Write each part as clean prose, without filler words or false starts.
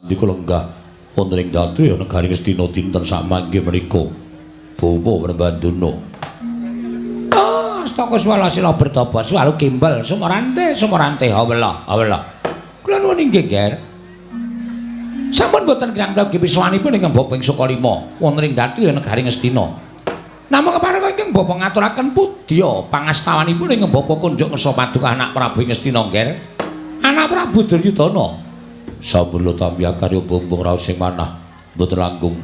Ndika lenggah wonten ing Datulaya negari Ngastina dinten samangke menika. Bapa Prembandana. Ah, astaka swala sila bertapa swalu gimbal sumorante sumorante hawela hawela. Kula nuwun inggih, Ger. Sampun boten kirang prayogi wiswanipun ingkang Bapa ing Sukalima wonten ing Datulaya negari Ngastina. Namung kepareng ingkang Bapa ngaturaken pudya pangastawanipun ingkang Bapa kunjuk ngersa paduka anak Prabu Ngastina, Ger. Anak Prabu Duryudana. Sampun tampi akarya bumbung raos sing manah mboten langkung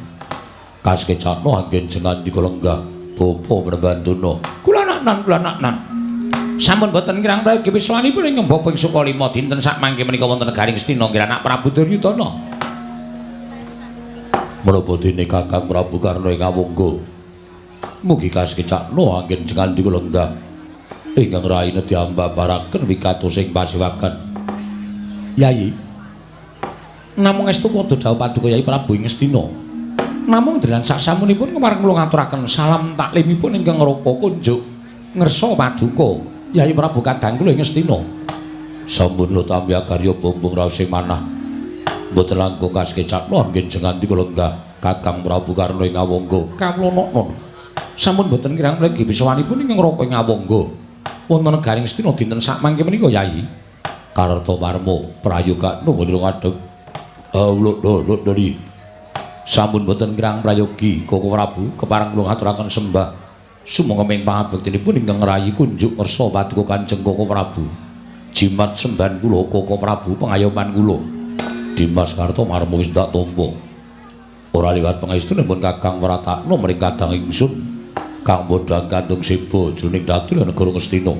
kasekecakno anggen jengandika lenggah Bapa Prembandana. Kula naknan, kula naknan. Sampun boten kirang prayogi wiswanipun ingkang Bapa ing Sukalima dinten sakmangke menika wonten negari Ngastina nggih anak Prabu Duryudana. Menapa dene Kakang Prabu Karna ing Awangga mugi kasekecakno anggen jengandika lenggah ingkang raine diambabaraken wigatosing pasewakan. Yayi, namung estu padha dawuh paduka Yayi Prabu ing Ngastina. Namung delan saksamunipun kepareng kula ngaturaken salam taklimipun ingkang raka kunjuk ngersa paduka Yayi Prabu kadang kula ing Ngastina. Sampun tampi akarya bumbung raos sing manah mboten langkung kasekecakno anggen jengandika lenggah Kakang Prabu Karna ing Awangga. Kawula noknon. Sampun boten kirang mligi wiswanipun ingkang raka ing Awangga wonten negari Ngastina dinten sakmangke menika Yayi. Kartomarma prayogakno ngira ngadhep. Awlok dari. Sampun boten kirang prayogi Koko Prabu kepareng kula ngaturaken sembah sumangga ming pangabektinipun ingkang ngrayi kunjuk ngersa paduka Kanjeng Koko Prabu. Jimat sembahan kula Koko Prabu pengayoman kula. Dimas Kartomarma wis ndak tampa. Ora liwat pangestunipun Kakang Wratakna mring kadang ingsun kang bodhang kandung seba jroning Datulaya negara Ngastina.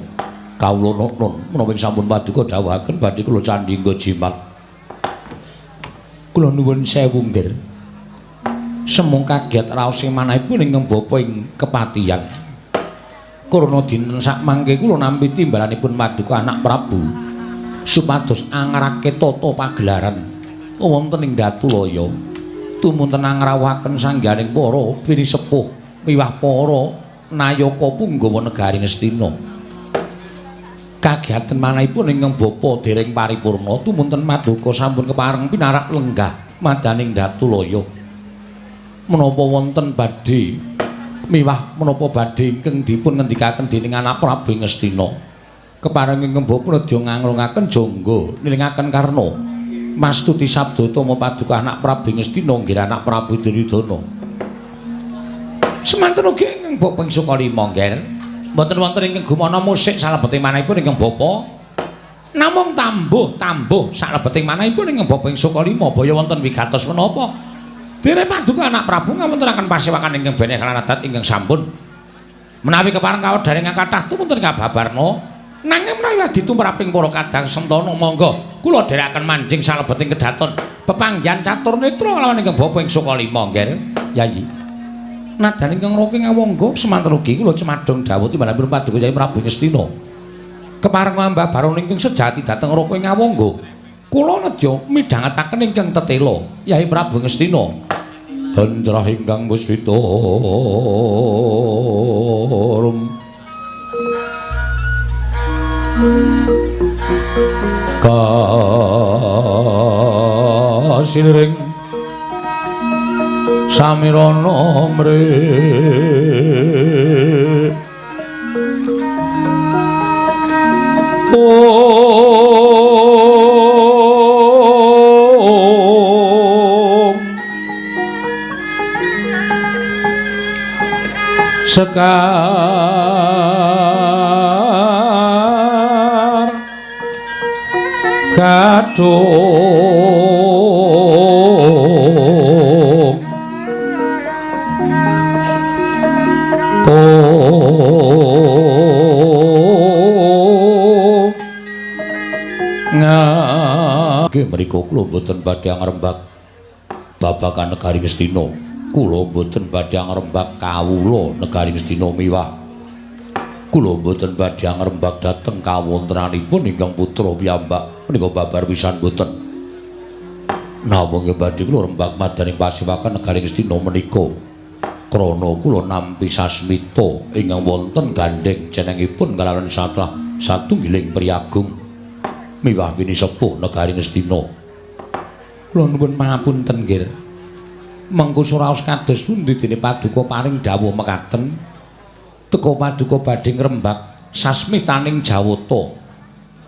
Kawula noknon menawi sampun paduka dawuhaken badhe kula candhingga jimat. Kula nuwun sewu nggih. Semung kaget raos sing manahipun ingkang bapa ing kepatihan. Karana dinten sakmangke kula nampi timbalanipun paduka anak Prabu supados angrake tata pagelaran wonten ing Datulaya. Tumunten angrawuhaken sangganing para pinisepuh miwah para nayaka punggawa negari Ngastina. Kagiatan manahipun ingkang bapa dereng paripurna tumunten paduka sampun kepareng pinarak lenggah madaning Datulaya. Menapa wonten badhe miwah menapa badhe ingkang dipun ngendikaken dening anak Prabu Ngastina. Kepareng ingkang bapa nedya ngangrungaken jangga nilingaken karna mastuti sabda utama paduka anak Prabu Ngastina nggih anak Prabu Duryudana. Semanten ugi ingkang bapa ing Sukalima nggih. Mboten wonten ingkang gumana musik salebeting manahipun ingkang bapa. Namung tambuh-tambuh salebeting manahipun ingkang bapa ing Sukalima baya wonten wigatos menapa. Dene paduka anak Prabu ngawontenaken pasewakan ingkang beneh lan adat ingkang sampun. Menawi kepareng kawedharing kathah tumunten kababarna, nanging menawi ditumraping para kadang sentana monggo kula dherekaken manjing salebeting kedaton pepanggihan catur netra lawan ingkang bapa ing Sukalima nggih. Yayi. Nadan ingkang raka Awangga semanten ugi kula cemadhong dawuh timbalanipun paduka Yayi Prabu Ngastina. Kepareng ambabaron ingkang sejati dhateng raka ing Awangga. Kula nedya midhangetaken ingkang tetela Yayi Prabu Ngastina. Hendrah ingkang puspita rum kasiliring samirana mre Sekar gadung Nggih mriku kula mboten badhe ngrembak babagan negari Ngastina. Kula mboten badhe ngrembak kawula negari Ngastina miwah kula mboten badhe ngrembak dhateng kawontenanipun ingkang putra piyambak menika babar pisan mboten. Namung badhe kula rembak madaning pasewakan negari Ngastina menika krana kula nampi sasmita ingkang wonten gandheng jenengipun kalawan salah satunggiling priyagung miwah pinisepuh negari Ngastina. Kula nuwun pangapunten nggih. Mengko suraos kados pundi dene paduka paring dawuh mekaten? Teka paduka badhe ngrembak sasmitaning Jawata.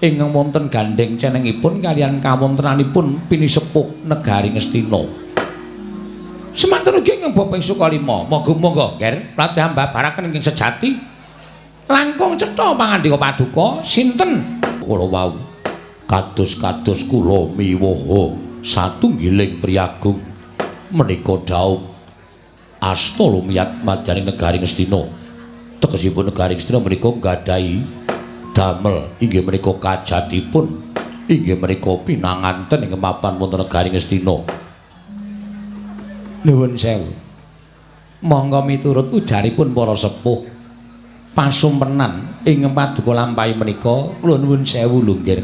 Ingkang wonten gandheng cenengipun kaliyan kawontenanipun pinisepuh negari Ngastina. Semanten ugi ingkang bapa ing Sukalima, monggo-monggo nggih latih mbabaraken ingkang sejati. Langkung cetha pangandika paduka sinten kula wau kados-kados kula miwoho satunggiling priyagung menika dhaup asta lumiyat madyaning negari Ngastina. Tegesipun negari Ngastina menika nggadahi damel inggih menika kajatipun inggih menika pinanganten ing mapan wonten negari Ngastina. Nuwun sewu. Monggo miturut ujaripun para sepuh pasumpenan ing paduka lampahi menika kula nuwun sewu lho nggih.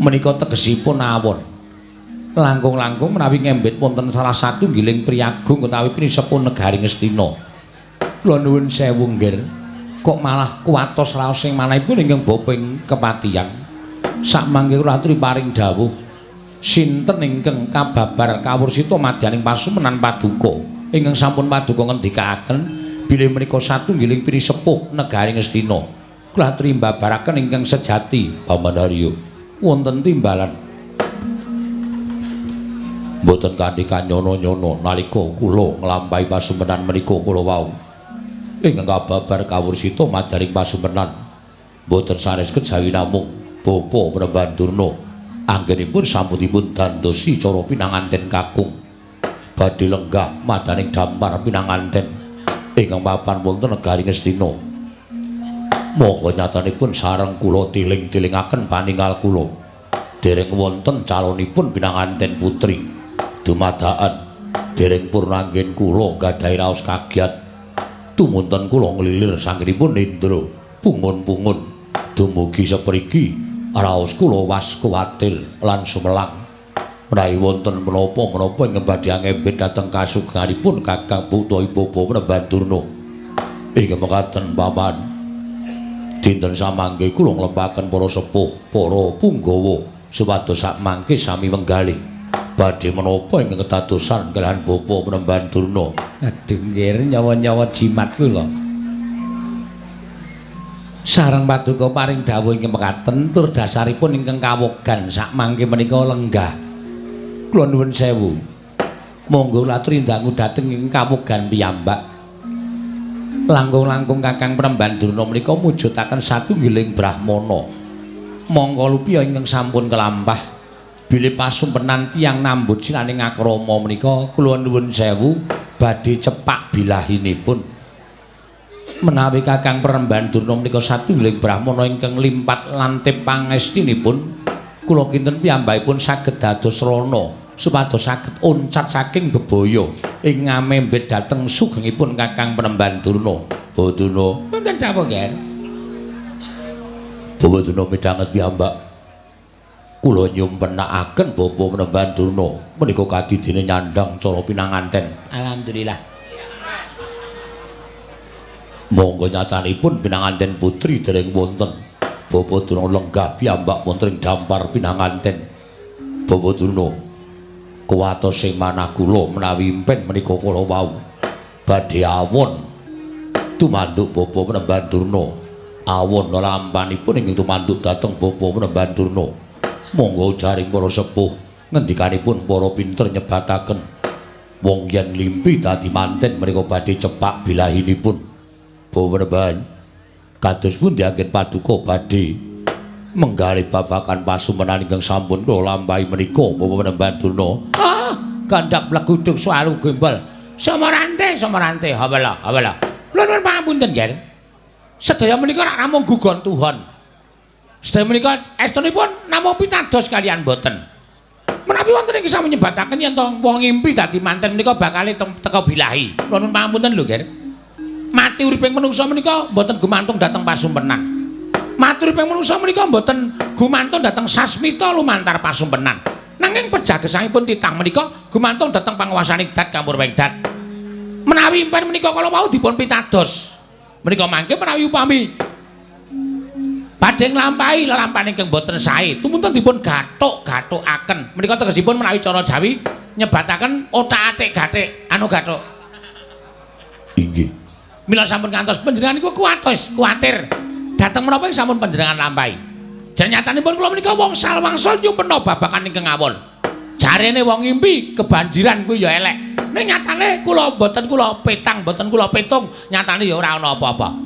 Menika tegesipun awon. Langkung-langkung menawi ngembet wonten salah satunggiling priyagung utawi pinisepuh negari Ngastina. Kula nuwun sewu nggih. Kok malah kuwatos raos sing manahipun ingkang bapa ing kepatihan. Sakmangke kula aturi paring dawuh sinten ingkang kababar kawursita madyaning pasumenan paduka ingkang sampun paduka ngendikaaken bilih menika satunggiling pinisepuh negari Ngastina. Kula aturi mbabaraken ingkang sejati Paman Haryo. Wonten timbalan mboten kanthi kanyono-nyono nalika kula nglampahi pasumenan menika kula wau ingkang kababar kawursita madyaning pasumenan mboten sanes kejawi namung Bapa Panembahan Durna anggenipun sampunipun dandosi cara pinanganten kakung badhe lenggah madaning dampar pinanganten ingkang papan wonten negari Ngastina. Monggo nyatanipun sareng kula tiling-tilingaken paningal kula dereng wonten calonipun pinanganten putri dumadaan dereng purnanggen kula nggadahi raos kagiat tumunten kula nglilir sanggenipun Indra pungun-pungun dumugi sepriki raos kula was kuwatil lan sumelang menawi wonten menapa-menapa ingkang badhe angembet dhateng kasugenganipun Kakang utawi Bapa Panembahan Durna. Inggih mekaten paman, dinten samangke kula nglempaken para sepuh para punggawa supados sakmangke sami menggalih badhe menapa ingkang kedadosan kalihan Bapa Panembahan Durna. Aduh nggih, nyawa-nyawa jimat kula. Sareng paduka paring dawuh ingkang mekaten tur dasaripun ingkang kawogan sakmangke menika lenggah. Kula nuwun sewu. Monggo laturi ndangu dhateng ing kawogan piyambak. Langkung-langkung Kakang Panembahan Durna menika mujudaken satunggiling brahmana. Mongko lupiya ingkang sampun kelampah bilih pasumpenan tiyang nambut silaning akrama menika kula nuwun sewu badhe cepak bilahinipun. Menawi Kakang Panembahan Durna menika satunggiling brahmana ingkang limpat lantip pangestinipun kula kinten piyambakipun saged dados rana supados saged oncat saking bebaya ing ngamembet dhateng sugengipun Kakang Panembahan Durna. Baduna wonten dawuh nggih. Baduna midhanget piyambak kula nyumpenakaken Bapa Panembahan Durna menika kadidene nyandhang cara pinanganten. Alhamdulillah. Monggo nyatanipun pinanganten putri dereng wonten. Bapa Durna lenggah piyambak wonten ing dampar pinanganten. Bapa Durna kuwatos sing manah kula menawi impen menika kula wau badhe awon tumanduk Bapa Panembahan Durna. Awon lampanipun ingkang tumanduk dhateng Bapa Panembahan Durna. Monggo jaring para sepuh ngendikanipun para pinter nyebataken wong yen limpi dadi manten menika badhe cepak bilahinipun. Bapa Panembahan kados pundi anggen paduka badhe menggalih babagan pasumenan ingkang sampun kula lampahi menika Bapa Panembahan Durna. Ah, gandhap legudug sualu gembol. Samarante, samarante, hawala, hawala. Kula nuwun pangapunten, nggih. Sedaya menika rak namung gugon tuhon. Sedaya menika estunipun namung pitados kaliyan boten. Menawi wonten ing sami nyebataken yen to wong ngimpi dadi manten menika bakale teka bilahi. Kula nuwun pangapunten lho, nggih. Mati uriping manungsa menika mboten gumantung dhateng pasumpenan. Mati uriping manungsa menika mboten gumantung dhateng sasmita lumantar pasumpenan. Nanging pejah gesangipun titah menika gumantung dhateng panguwasaning dat kamurweng dat. Menawi impen menika kala wau dipun pitados. Menika mangke menawi upami Badhe nglampahi lelampahan ingkang boten sae. Tumunten dipun gathuk-gathukaken. Menika tegesipun menawi cara Jawi nyebataken othak-athik gathik anu gathuk. Inggih. Mila sampun ngantos panjenengan niku kuwatos, kuwatir dhateng menapa ing sampun panjenengan lampahi. Janyatanipun kula menika wong salwangsul nyumpena babagan ingkang awon. Jarene wong ngimpi kebanjiran kuwi ya elek. Ning nyatane kula mboten kula petang, mboten kula petung, nyatane ya ora ana apa-apa.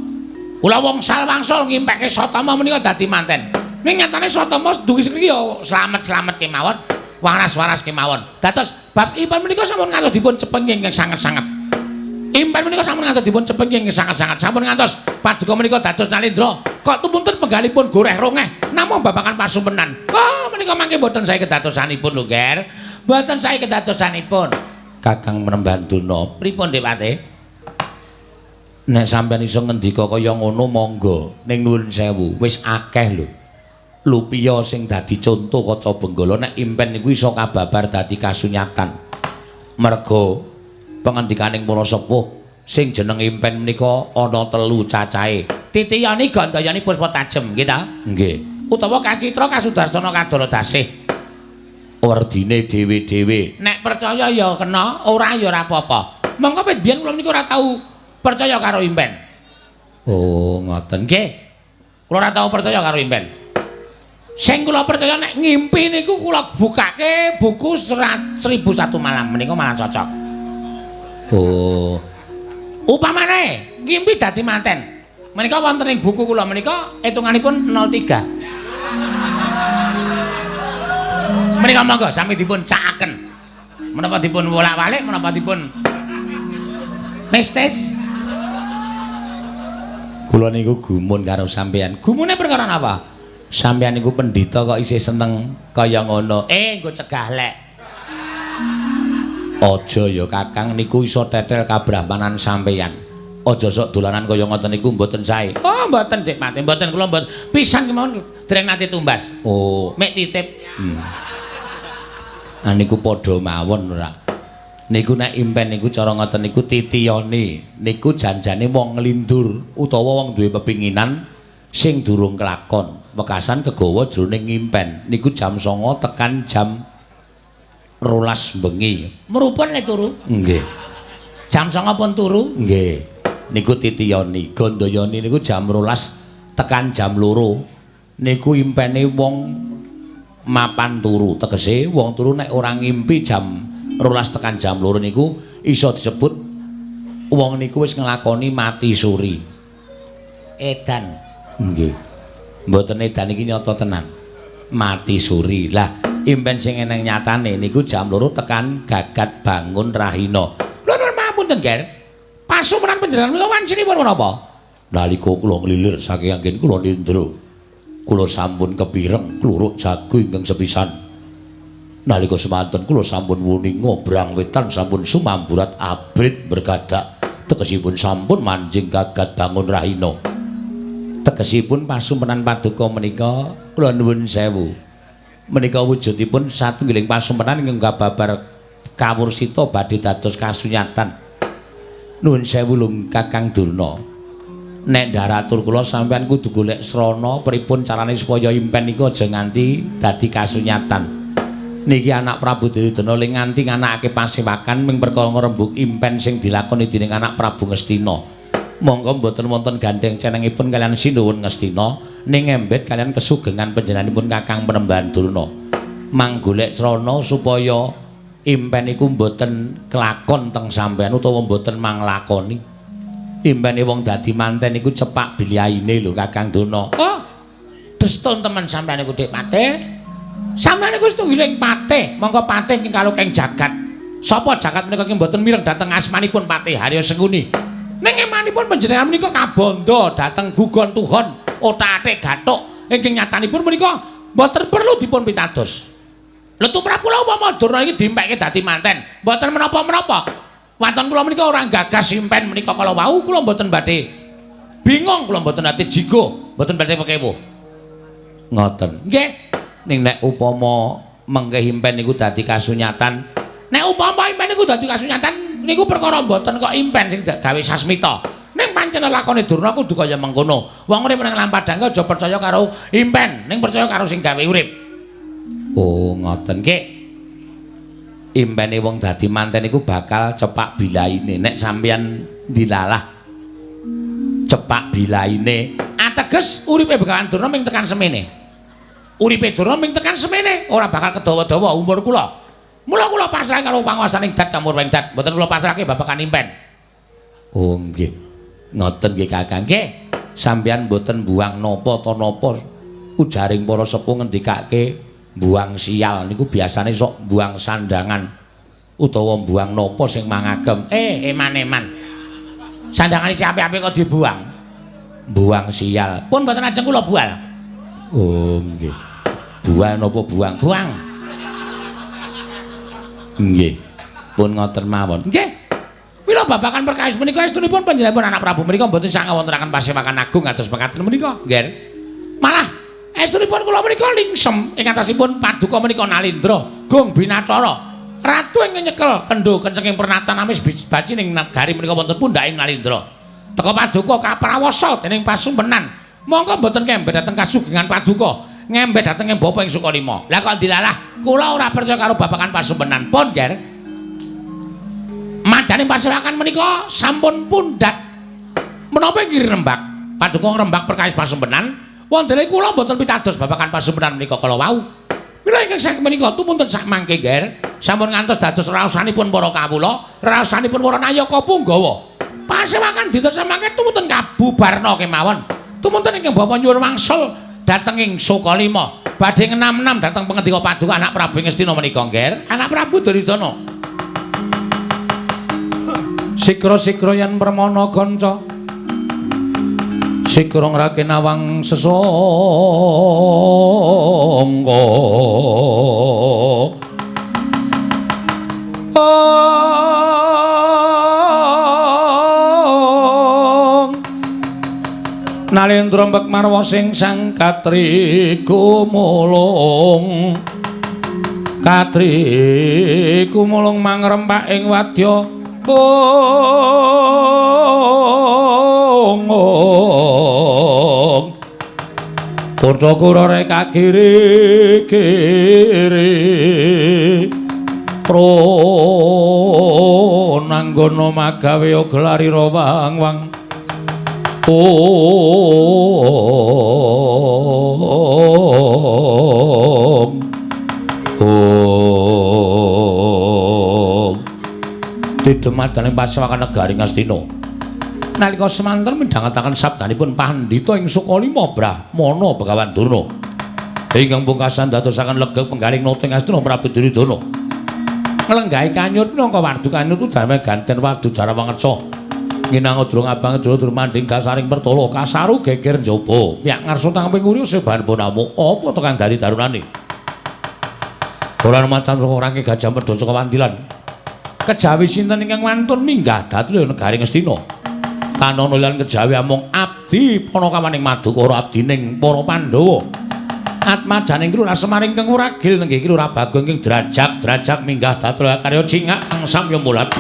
Kula wong salwangsul ngimpekke Satama menika dadi manten. Ning nyatane Satama dugi saiki ya slamet-slamet kemawon, waras-waras kemawon. Dados bab impen menika sampun ngantos dipun cepengke ingkang sanget-sanget. Impen menika sampun ngantos dipun cepengke ingkang sanget-sanget. Sampun ngantos paduka menika dados Nalendra. Kok tumunten penggalipun goreh rongeh namung babagan pasumpenan. Oh, menika mangke mboten sae kedadosanipun lho, Ger. Mboten sae kedadosanipun. Kakang Panembahan Durna, pripun Dewate? Nek sampeyan iso ngendika kaya ngono monggo, ning nuwun sewu, wis akeh lho. Lupiya sing dadi conto kaca Benggala nek impen niku iso kababar dadi kasunyatan. Merga pangandikaning para sepuh sing jeneng impen menika ana telu cacahe. Titiyani Gandayani Puspa Tajem, nggih ta? Nggih. Utawa Kacitra Kasudarsana Kadara Dasih. Werdine dhewe-dhewe. Nek percaya ya kena, ora ya ora apa-apa. Mongko pit biyen kula niku ora tau percaya karo impen. Oh, ngoten. Nggih. Kula ora tau percaya karo impen. Sing kula percaya nek ngimpi niku kula bukake buku 1001 Malam menika malah cocok. Oh. Upamane ngimpi dadi manten. Menika wonten ing buku kula menika hitunganipun 03. Menika monggo sami dipun cakaken. Menapa dipun wolak-walik, menapa dipun mistis. Kula niku gumun karo sampeyan. Gumune perkara napa? Sampeyan niku pendhita kok isih seneng kaya ngono. Nggo cegah lek. Aja ya Kakang, niku iso tetel kabrahmanan sampeyan. Aja sok dolanan kaya ngoten niku mboten sae. Oh, mboten Dik Mate, mboten kula mboten. Pisan kemawon dereng nate tumbas. Oh, mek titip. Ah niku padha mawon ora. Niku nek impen niku cara ngoten niku titiyane. Niku janjane wong nglindur utawa wong duwe pepinginan sing durung kelakon. Wekasan kegawa jroning impen. Niku jam 09.00 tekan jam 12 bengi. Mrupun le turu? Nggih. Jam 09.00 pun turu? Nggih. Niku titiyane. Gandayane niku jam 12 tekan jam 2. Niku impene wong mapan turu. Tegese wong turu nek ora ngimpi jam 12 tekan jam 2 niku iso disebut wong niku wis nglakoni mati suri. Edan. Nggih. Mboten edan iki nyata tenan. Mati suri. Lah, impen sing eneng nyatane niku jam 2 tekan gagat bangun rahina. Lho nuwun pangapunten, Ger. Pasumenan panjenengan menika wancinipun menapa? Nalika kula nglilir saking anggen kula nindra, kula sampun kepireng kluruk jago ingkang sepisan. Nalika semanten kula sampun wuninga brang wetan sampun sumamburat abrit bergadak. Tegesipun sampun manjing gagat bangun rahina. Tegesipun pasumenan paduka menika kula nuwun sewu. Menika wujudipun satunggiling pasumenan ingkang kababar kawursita badhe dados kasunyatan. Nuwun sewu lung Kakang Durna. Nek ndaratur kula sampeyan kudu golek srana pripun carane supaya impen niku aja nganti dadi kasunyatan. Niki anak Prabu Duryudana ling nganti nganakake pasewakan ming perkara ngrembug impen sing dilakoni dening anak Prabu Ngastina. Monggo mboten wonten gandheng cenengipun kaliyan Sinuwun Ngastina ning embet kaliyan kesugengan panjenenganipun Kakang Panembahan Durna. Manggolek srana supaya impen iku mboten kelakon teng sampeyan utawa mboten manglakoni. Impene wong dadi manten iku cepak biliaine lho Kakang Durna. Oh, destun temen sampeyan iku Dik Patih. Sampeyan niku setunggiling patih, mongko patih ing kalukeng jagat. Sapa jagat menika ki mboten mireng dhateng asmanipun Patih Harya Sengkuni. Ning emanipun panjenengan menika kabandha dhateng gugon tuhon othak-athik gathuk ingkang nyatanipun menika mboten perlu dipun pitados. Lha tumrap kula upama Durna iki dimpekke dadi manten, mboten menapa-menapa. Waton kula menika ora gagas impen menika kala wau kula mboten badhe bingung, kula mboten nate jigo, mboten badhe pekewuh. Ngoten. Nggih. Ning nek upama mengke impen niku dadi kasunyatan, nek upama impen niku dadi kasunyatan niku perkara mboten kok impen sing gawe sasmita. Ning Pancen lakone Durna kudu kaya mengkono. Wong urip nang lampadang aja percaya karo impen, ning percaya karo sing gawe urip. Oh, ngoten nggih. Impene wong dadi manten iku bakal cepak bilaine nek sampeyan dilalah cepak bilaine. Ateges uripe Begawan Durna ming tekan semene. Uripe Durna ming tekan semene, ora bakal kedawa-dawa umur kula. Mula kula pasrah karo panguwasaning dat kamurweng dat, mboten kula pasrahke babagan impen. Oh nggih. Ngoten nggih Kakang. Nggih. Sampeyan mboten buang napa ta napa ujaring para sepuh ngendikake buang sial niku biasane sok buang sandangan utawa buang napa sing mangagem. Eman-eman. Sandangane si apik-apik kok dibuang. Buang sial. Pun mboten ajeng kula bual. Oh nggih. Buang napa buang? Buang. Nggih. Pun ngoten mawon. Nggih. Mila babagan perkawis menika estunipun panjenenganipun anak Prabu menika mboten sangang wontenaken pasewakan agung kados mekaten menika. Nggih. Malah estunipun kula menika lingsem ing atasipun paduka menika Nalindra Gung Binacara. Ratu ingkang nyekel kendho kencenging pernatan amis baci ning nagari menika wonten pundhaking Nalindra. Teka paduka kaprawasa dening pasumpenan. Monggo mboten kembet dhateng kasugengan paduka. Ngembet dhateng bapa ing Sukalima. Lah kok dilalah kula ora percaya karo babagan pasumpenan. Pun, Ger. Madane pasewakan menika sampun pundhat. Menapa inggih rembak? Paduka ngrembak perkawis pasumpenan. Wontene kula mboten pitados babagan pasumpenan menika kala wau. Mila ingkang saking menika tumunten sak mangke, Ger. Sampun ngantos dados raosanipun para kawula, raosanipun para nayaka punggawa. Pasewakan dinten samangke tumunten kabubarna kemawon. Tumunten ingkang bapa nyuwun wangsul dhateng ing Sukalima. Badhe ngenam-enam dhateng pangendika paduka anak Prabu Ngastina menika, Nger. Anak Prabu Duryudana. Sikra-sikra yen permana kanca. Sikra ngrake nawang sesangka. Nalendra mbek marwa sing sang katri kumulung. Katri kumulung mangrempak ing wadya ong. Kurta kurare kakiri kiri. Pro nanggono magawe gelari rawang-wang. Om Om Didemadaning pasewakan negari Ngastina. Nalika semanten midhangetaken sabdanipun pandhita ing Sukalima Brahmana Begawan Durna ingkang pungkasan dadosaken legeg penggaling nata ing Ngastina Prabu Duryudana. Nglenggahi kanyut minangka wardu kanyut ujame ganten wardu Jarawangeca. Nginang udrung abang udrung manding kasaring pertolo kasaru geger njaba piyak ngarsa tangping nguri seban bonamu apa tekan dadi darunane ora macan rangke gajah medha saka wandilan kejawi sinten ingkang wantun minggah dhateng negari Ngastina tanana lan kejawi amung abdi panakawaning Madukara abdining para Pandhawa atmajaning Lurah Semar ingkang wragil nenggih Lurah Bagong ingkang drajak-drajak minggah dhateng karya cingak kang samya mulat.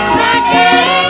Saking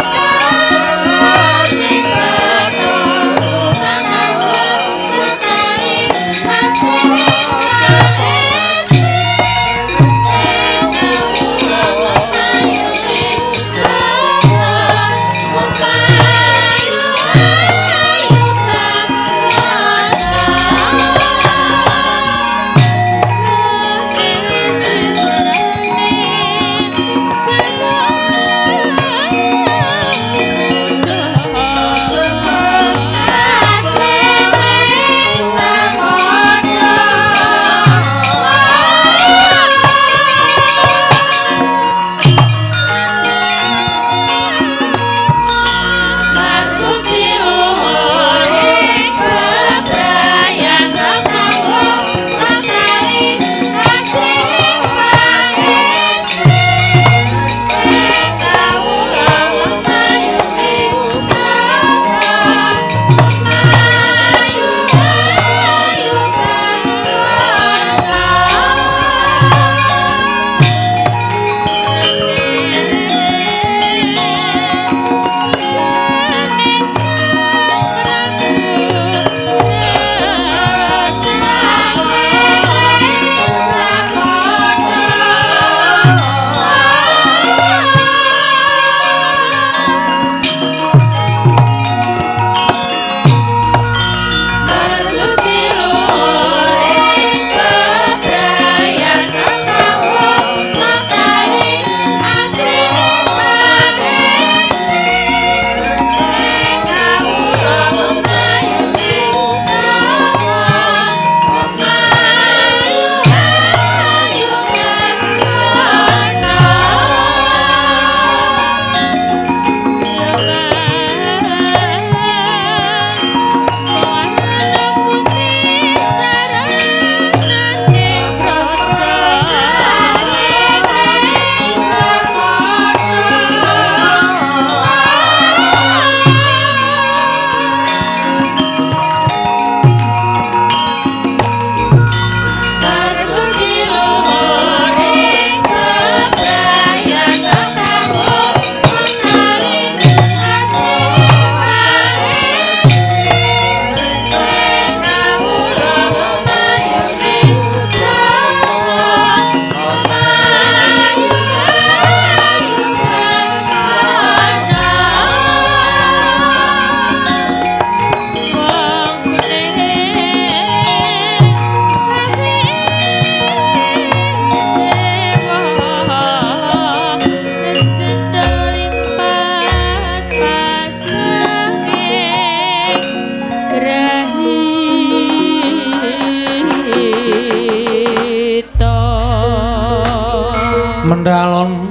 Kendalon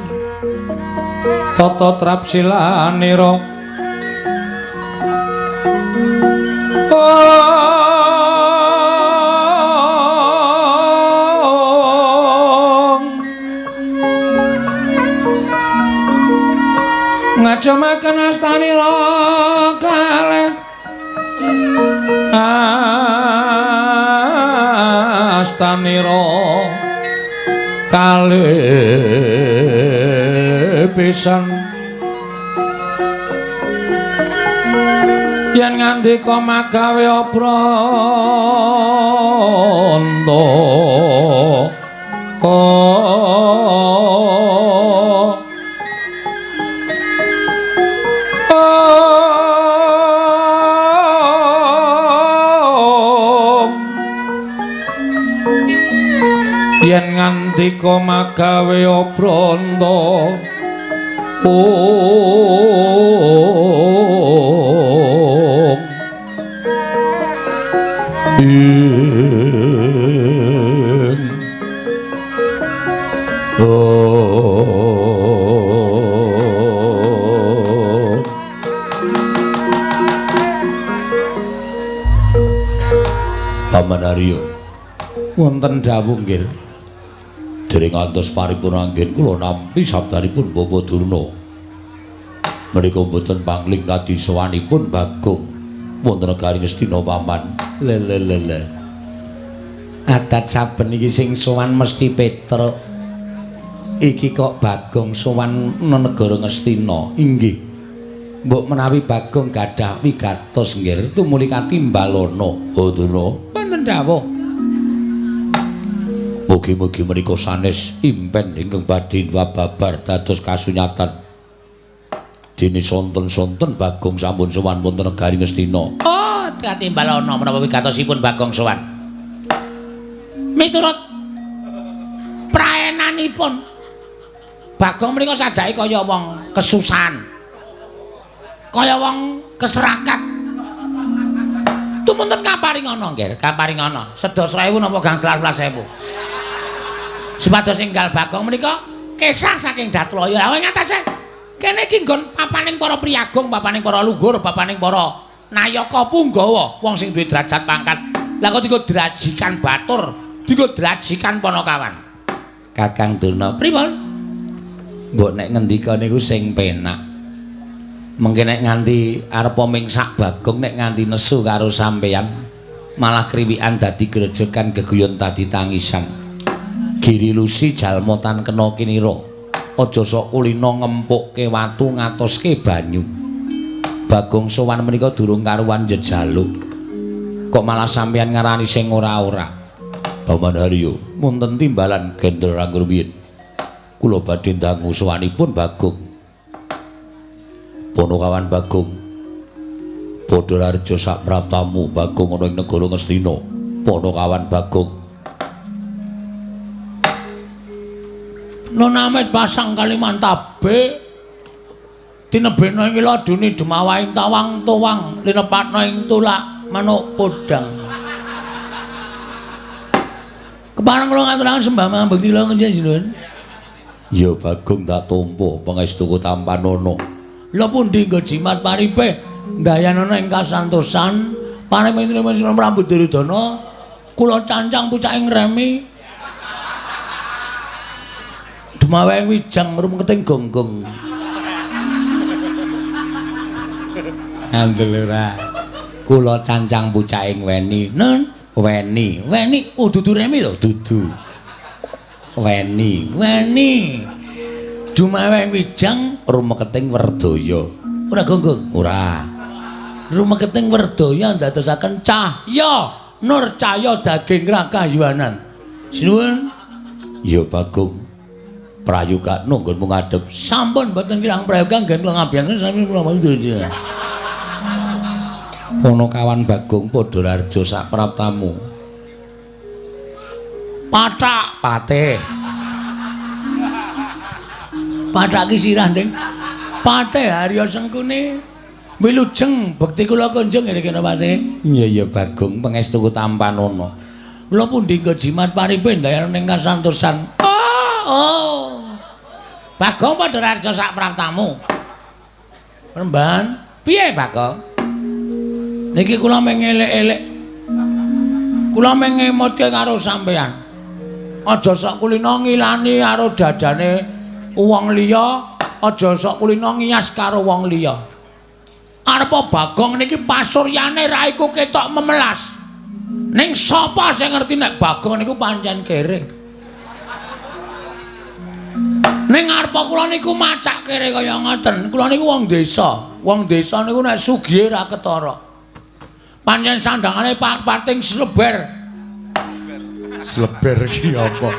tata trapsilanira ngajemaken astanira kalih astanira kalih pisan yen ngandika magawe obranta yen ngandika magawe obranta Paman Arya wonten dawuh nggih. Dereng ngantos paripurna anggen kula nampi sabdanipun Bapak Durna. Menika mboten pangling kadisowanipun Bagong wonten negari Ngastina paman. Le le le le. Adat saben iki sing sowan mesti Petruk. Iki kok Bagong sowan negara Ngastina. Inggih. Mbok menawi Bagong gadah wigatos nggih tumuli katimbalana. Oh Durna, wonten dawuh. Mugi-mugi menika sanes impen ingkang badhe babar dados kasunyatan. Dene sonten-sonten Bagong sampun sowan wonten negari Ngastina. Oh, katimbalana menapa wigatosipun Bagong sowan. Miturut praenanipun Bagong menika sajake kaya wong kesusahan. Kaya wong keserakat. Tumunten kaparingana nggih, kaparingana. Sedasa ewu napa gangsal welas ewu. Supados enggal Bagong menika kesah saking Datlaya. Lha ing atase kene iki nggon papaning para priyagung, papaning para luhur, papaning para nayaka punggawa, wong sing duwe derajat pangkat. Lah kok dienggo drajikan batur, dienggo drajikan panakawan. Kakang Durna, pripun? Mbok nek ngendika niku sing penak. Mengke nek nganti arepa mingsak Bagong nek nganti nesu karo sampeyan, malah kriwikan dadi grejegan geguyon dadi tangisan. Giri lusi jalma tan kena kinira. Aja sok kulina ngempukke watu ngatoske banyu. Bagong sowan menika durung karuwan jejaluk. Kok malah sampeyan ngarani sing ora-ora. Paman Haryo, wonten timbalan Gendra Rangruwiyin. Kula badhe ndangu sowanipun Bagong. Ponokawan Bagong. Padha rareja sak praptamu Bagong ana ing negara Ngastina. Ponokawan Bagong. Nonamet pasang Kalimantabe tinebena ing ladune demawaing tawang tuwang linepatna ing tulak manuk podang. Kepareng kula ngaturaken sembah mambekti kula njenengan. Ya Bagong tak tampa pangestuku tampanana. Lha pundi nggo jimat paripe ndayanana ing kasantosan paring Prabu Duryudana kula cancang pucaking remi demaweng wijang rumeketing gonggong. Andel ora. Kula cancang pucaking weni. Nun weni. Weni oh dudu remi to? Dudu. Weni. Weni. Dumaweng wijang rumeketing werdaya. Ora gonggong? Ora. Rumeketing werdaya ndadosaken cahya nur cahya daging rakayuwanan. Sinuwun. Ya Bagong. Prayoga nggonmu ngadhep. Sampun mboten kirang prayoga nggen kula ngabiyangken sami kula mboten. Ponokawan Bagong padha rareja sak praptamu. Pathak patih. Pathak ki sirah, Ding. Patih Harya Sengkuni wilujeng bekti kula kunjung nggih kena patih. Iya iya Bagong pangestuku tampanana. Kula pundi nggo jimat paripe ndayana ning kasantosan. Oh. Bagong padha raja sak praptamu. Remban, piye Bagong? Niki kula mung elek-elek. Kula mung ngemutke karo sampean. Aja sok kulina ngilani karo dadane wong liya, aja sok kulina ngiyas karo wong liya. Arepa Bagong niki pasuryane raiku ketok memelas. Ning sapa sing ngerti nek Bagong niku pancen kere? Ning arepa kula niku macak kere kaya ngoten. Kula niku wong desa. Wong desa niku nek sugihe ra ketara. Pancen sandangane pating sleber. Sleber ki apa?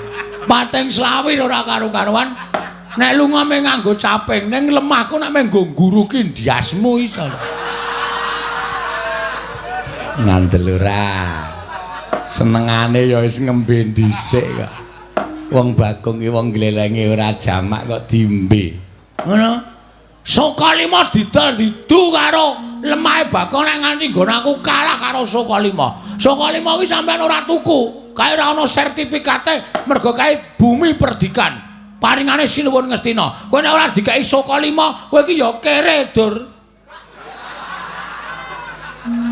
Pating slawir ora karu-karuan. Nek lunga mung nganggo caping, ning lemahku nek mung nggo ngguruki ndiasmu iso. Ngandel ora. Senengane ya wis ngembe dhisik kok. Wong Bagong ki wong glelenge ora jamak kok diombe. Ngono. Sukalima didol didu karo lemahe Bagong nek nganti nggon aku kalah karo Sukalima. Sukalima kuwi sampean ora tuku, kae ora ana sertifikate mergo kae bumi perdikan. Paringane Sinuwun Ngastina. Kowe nek ora dikeki Sukalima, kowe iki ya kere, Dur.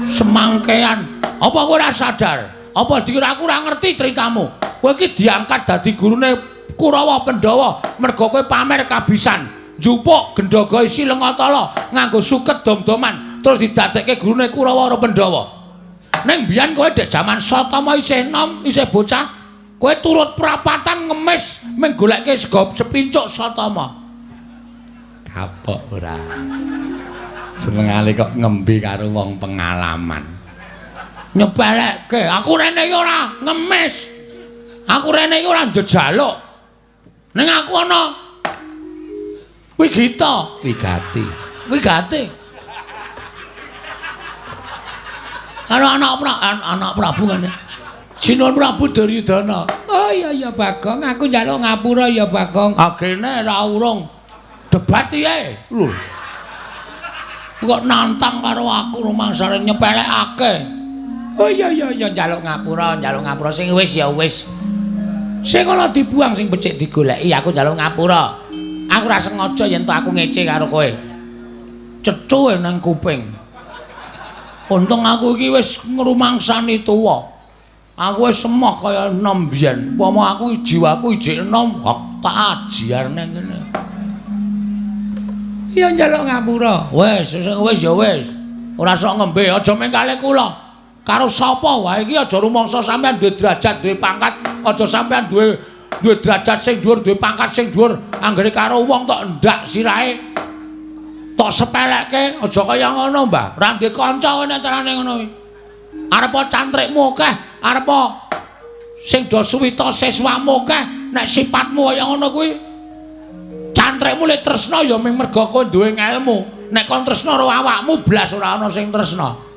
Semangkean. Apa kowe ora sadar? Apa dikira aku ora ngerti ceritamu? Kowe iki diangkat dadi gurune Kurawa Pandhawa mergo kowe pamer kabisan. Njupuk gendhaga isi Lengatala nganggo suket dom-doman terus didadekke gurune Kurawa karo Pandhawa. Ning biyen kowe dek jaman Satama isih enom, isih bocah, kowe turut prapatan ngemis mung goleke sego sepincuk Satama. Kapok ora. Senengane kok ngembe karo wong pengalaman. Nyepelekke, aku rene iki ora ngemis. Aku rene iki ora njejaluk. Ning aku ana wigita, wigati. Wigati. Karo anak Prabu ngene. Sinuwun Prabu Duryudana. Oh iya iya Bagong, aku njaluk ngapura ya Bagong. Agene ra urung. Debat piye? Lho. Kok nantang karo aku rumangsane nyepelekake. Oh iya iya iya njaluk ngapura sing wis ya wis. Sing ana dibuang sing becik digoleki, aku njaluk ngapura. Aku ora sengaja yen to aku ngece karo kowe. Cecuhe nang kuping. Untung aku iki wis ngrumangsani tuwa. Aku wis emoh kaya enom biyen. Upama aku jiwaku ijik enom, hak tak ajiar nang kene. Iya njaluk ngapura. Wis, wis ya wis. Ora sok ngembe, aja mengkale kula. Karo sapa wae iki aja rumangsa sampean duwe derajat, duwe pangkat, aja sampean duwe derajat sing dhuwur, duwe pangkat sing dhuwur. Anggere karo wong tok endak sirahe. Tok sepelekke, aja kaya ngono, Mbah. Ora ndek kanca kowe nek carane ngono kuwi. Arepa cantrikmu akeh, arepa sing do suwita siswamu akeh, nek sipatmu kaya ngono kuwi cantrikmu lek tresna ya mung mergo kowe duwe ngelmu. Nek kon tresna karo awakmu blas ora ana sing tresna.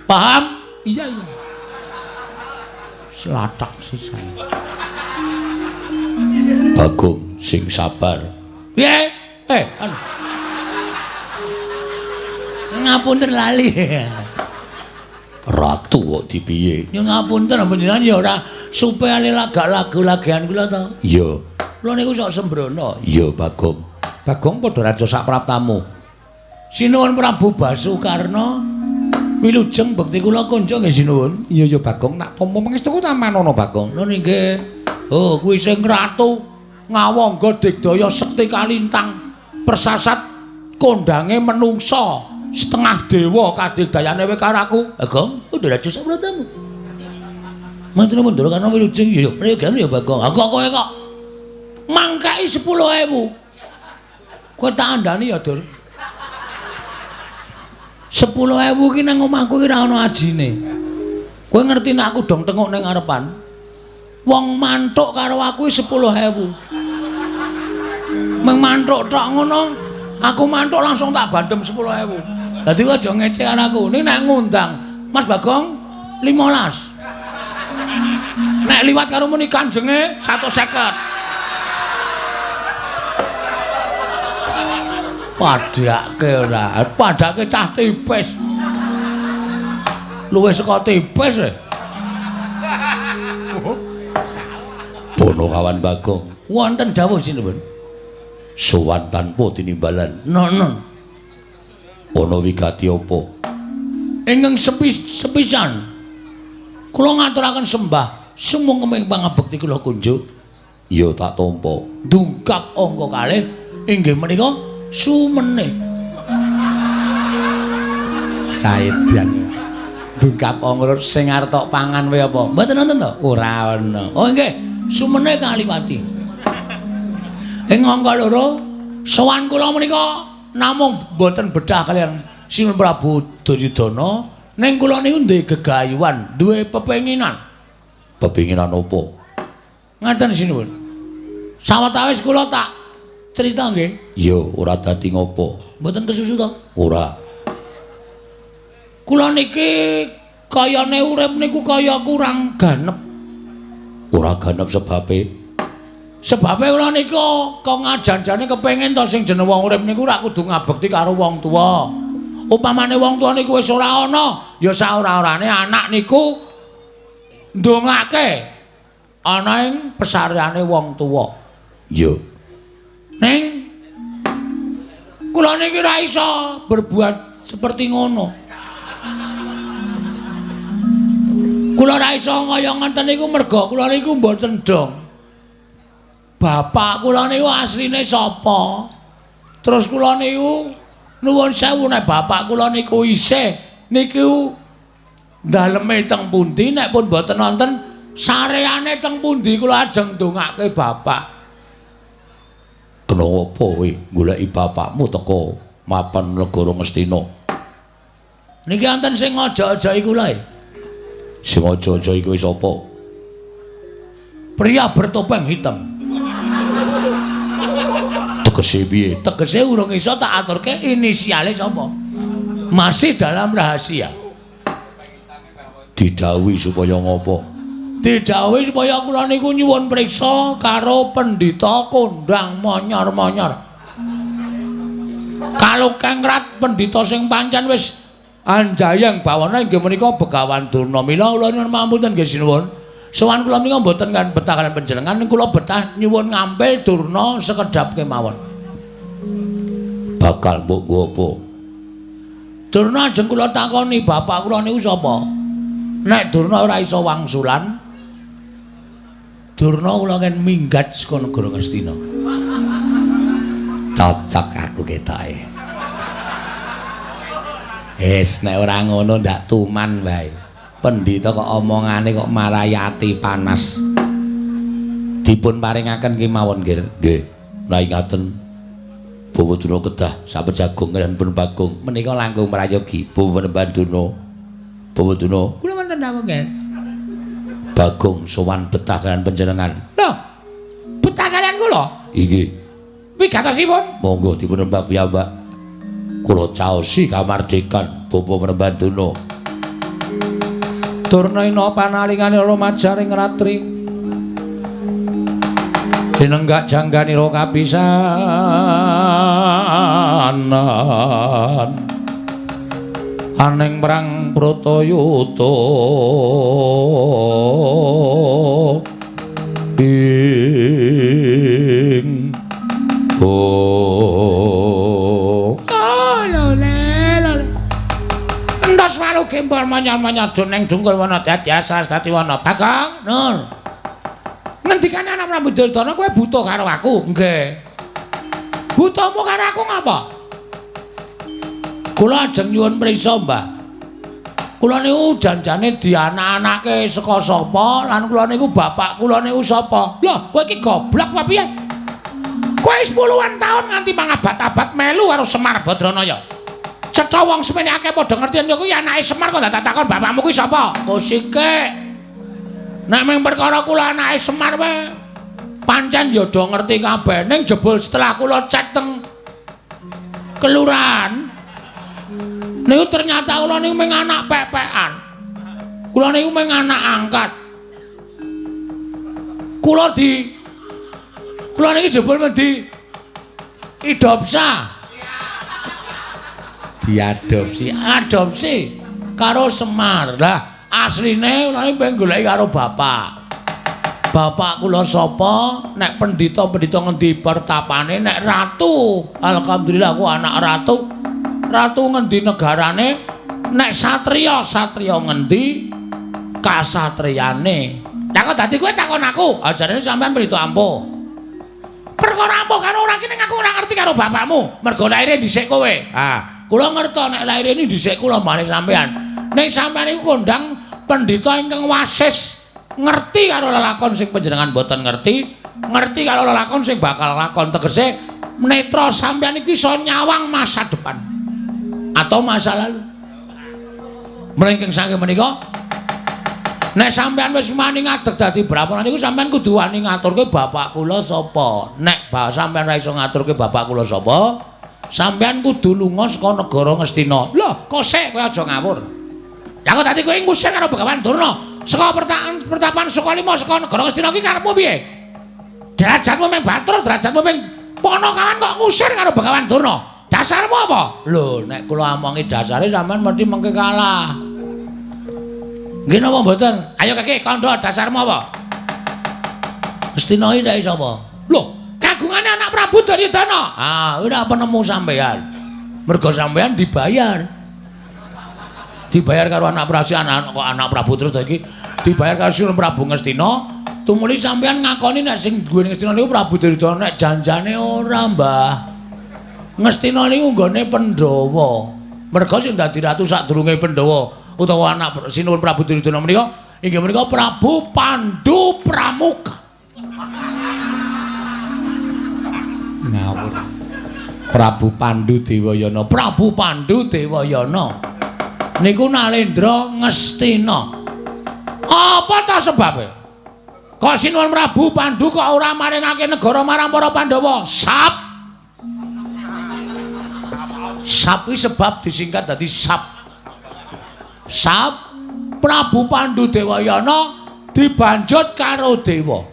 Paham? Iya iya. Selatak sisan. Bagong sing sabar. Piye? Anu. Ngapunten lali. Ratu kok dipiye? Ya ngapunten panjenengan ya ora supaya lagak lagu-lagian kula to. Iya. Kula niku sok sembrono. Iya, Bagong. Bagong padha raja sak praptamu. Sinuwun Prabu Basukarna wilujeng bekti kula konco nggih sinuwun. Iya ya Bagong, tak tampa pangestuku tamanono Bagong. Lho nggih. Oh, kuwi sing ratu ngawangga digdaya sekti kalintang persasat kondange menungsa setengah dewa kadigdayane kowe karo aku. Bagong, padha raja sak praptamu. Mantune mundur karena wilujeng ya prayogan ya Bagong. Aku kowe kok mangkai 10.000. Kowe tak andani ya, Dur. 10.000 ki nang omahku ki ora ana ajine. Kowe ngerti nek aku dong tenguk ning ngarepan. Wong mantuk karo aku 10.000. Meng mantuk tok ngono, aku mantuk langsung tak bandem 10.000. Dadi kowe aja ngece karo aku. Ning nek ngundang Mas Bagong 15. Nek liwat karo muni kanjenge 150. Padhake ora, padhake cah tipis. Luwih saka tipis e. Bono kawan Bagong. Wonten dawuh sinuwun. Sowan tanpa tinimbalan. Nono. Ana wigati apa? Ingkang sepisan kula ngaturaken sembah sumangga pangabekti kula kunjuk. Ya tak tampa. Dungkap angka kalih inggih menika sumene. Caedan. Dungkap angka sing arep tok pangan wae apa? Mboten wonten to? Ora ana. Oh nggih, sumene kaliwati. Ing angka loro, sowan kula menika namung mboten bedah kaliyan Sinuwun Prabu Duryudana, ning kula niku duwe gegayuhan, duwe pepenginan. Pepenginan apa? Ngaten sinuwun. Sawetawis kula tak crita nggih. Ya, ora dadi ngopo. Mboten kesusu to? Ora. Kula niki kayane urip niku kaya kurang ganep. Ora ganep sebabe? Sebabe kula niku kok ngajan-jane kepengin to sing jeneng wong urip niku ora kudu ngabekti karo wong tuwa. Upamane wong tuwa niku wis ora ana, ya saora-orane anak niku ndongake ana ing pesareane wong tuwa. Iya. Ning kula niki ora iso berbuat seperti ngono. Kula ora iso kaya ngoten niku merga kula niku mboten dong. Bapak kula niku asline sapa? Terus kula niku nuwun sewu nek bapak kula niku isih niku daleme teng pundi, nek pun mboten wonten sareane teng pundi kula ajeng ndongake bapak. Kena apa kowe goleki bapakmu teko mapan negara Ngastina? Niki wonten sing aja-aja iku lho. Sing aja-aja iku sapa? Pria bertopeng hitam. Tegese piye? Tegese urung iso tak aturke inisiale sapa. Masih dalam rahasia. Didhawuhi supaya ngopo? Didhawuhi supaya kula niku nyuwun priksa karo pendhita kondang monyor-monyor. Kalukengrat pendhita sing pancen wis anjayeng bawana inggih menika Begawan Durna. Mila kula nyuwun pamunten nggih sinuwun. Sowan kula menika mboten kan betah kaliyan panjenengan, kula betah nyuwun ngampil Durna sekedhap kemawon. Bakal mbok nggo apa? Durna ajeng kula takoni bapak kula niku sapa? Nek Durna ora iso wangsulan, Durna kula ken minggat saka negara Ngastina. Cocok aku ketoke. Wis nek ora ngono ndak tuman wae. Pendhita kok omongane kok marai ati panas. Dipun paringaken kemawon nggih. Nggih. Lah ingaten Bawa Durna kedah saben jagung lan pun Bagong menika langkung prayogi Bawa Durna. Bawa Durna. Kula wonten dawuh nggih. Bagong sowan betah kaliyan panjenengan. Lho. Betah kaliyan kula? Inggih. Wigatosipun? Monggo dipun rembag piyambak. Kula caosi kamardikan Bapak Prembanduna. Durna ina panalingane lumajaring ratri. Dinenggak jangganira kapisanan. Aning perang Bratayuda ing oh entos walu gembor manyar-manyar juneng jungkul wana dadi asas dadi wana. Bagong, Nur. Ngendikane anak Prabu Duryudana kowe buta karo aku? Nggih. Butamu karo aku ngapa? Kula ajeng nyuwun priksa, Mbah. Kula niku janjane dianak-anake saka sapa lan kula niku bapak kula niku sapa? Lho, kowe iki goblok apa piye? Kowe wis puluhan taun nganti mangabad-abad melu karo Semar Badranaya. Cetha wong semene akeh padha ngerti yen kuwi anake Semar kok ndak takon bapakmu kuwi sapa? Kosike. Nek mung perkara kula anake Semar wae pancen ya do ngerti kabeh. Ning jebul setelah kula cek teng kelurahan niku ternyata kula niku mung anak pepekan. Kula niku mung anak angkat. Kula niki jebul mendhi idopsa. Diadopsi, adopsi karo Semar. Lah asline kula niki pengen goleki karo bapak. Bapak kula sapa? Nek pendhita-pendhita ngendi pertapane? Nek ratu, alhamdulillah aku anak ratu. Ratu ngendi negarane? Nek satriya, satriya ngendi kasatriyane? Lah kok dadi kowe takon aku? Ajarane sampean pendhita ampuh. Perkara ampuh karo ora ki ning aku ora ngerti karo bapakmu. Mergo laire dhisik kowe. Ah, kula ngerto nek laire ini dhisik kula mbane sampean. Ning sampean iku kondang pendhita ingkang wasis, ngerti karo lelakon sing panjenengan boten ngerti, ngerti karo lelakon sing bakal lakon. Tegese netra sampean iki iso nyawang masa depan atau masa lalu. Mlengking saking menika, nek sampean wis wani ngadeg dadi brahmana niku sampean kudu wani ngaturke bapak kula sapa. Nek sampean ra iso ngaturke bapak kula sapa, sampean kudu lunga saka negara Ngastina. Lho, kosek kowe aja ngawur. Lah kok dadi kowe ngusir karo Begawan Durna saka pertapan Sukalima saka negara Ngastina ki karepmu piye? Derajatmu mung Batur, derajatmu mung Ponokawan kok ngusir karo Begawan Durna. Dasarmu apa? Lho, nek kula omongi dasare sampean mesti mengke kalah. Nggih napa mboten? Ayo keke kandha dasarmu apa? Ngastina iki nek sapa? Lho, kagungane anak Prabu Duryudana. Ah, ora penemu sampean. Mergo sampean dibayar. Dibayar karo anak Prabu, anak kok anak Prabu terus to iki dibayar karo Sinuwun Prabu Ngastina. Tumuli sampean ngakoni nek sing duwe Ngastina niku Prabu Duryudana, nek janjane ora, Mbah. Ngastina niku nggone Pandhawa. Mergo sing dadi ratu sadurunge Pandhawa utawa anak Sinuwun Prabu Duryudana menika inggih menika Prabu Pandu Pramuka. Ngawur. Prabu Pandu Dewayana, Prabu Pandu Dewayana niku Nalendra Ngastina. Apa ta sebabe? Kok Sinuwun Prabu Pandu kok ora maringake negara marang para Pandhawa? Sap. Sap kuwi sebab disingkat dadi sap. Sap Prabu Pandu Dewayana dibanjut karo dewa.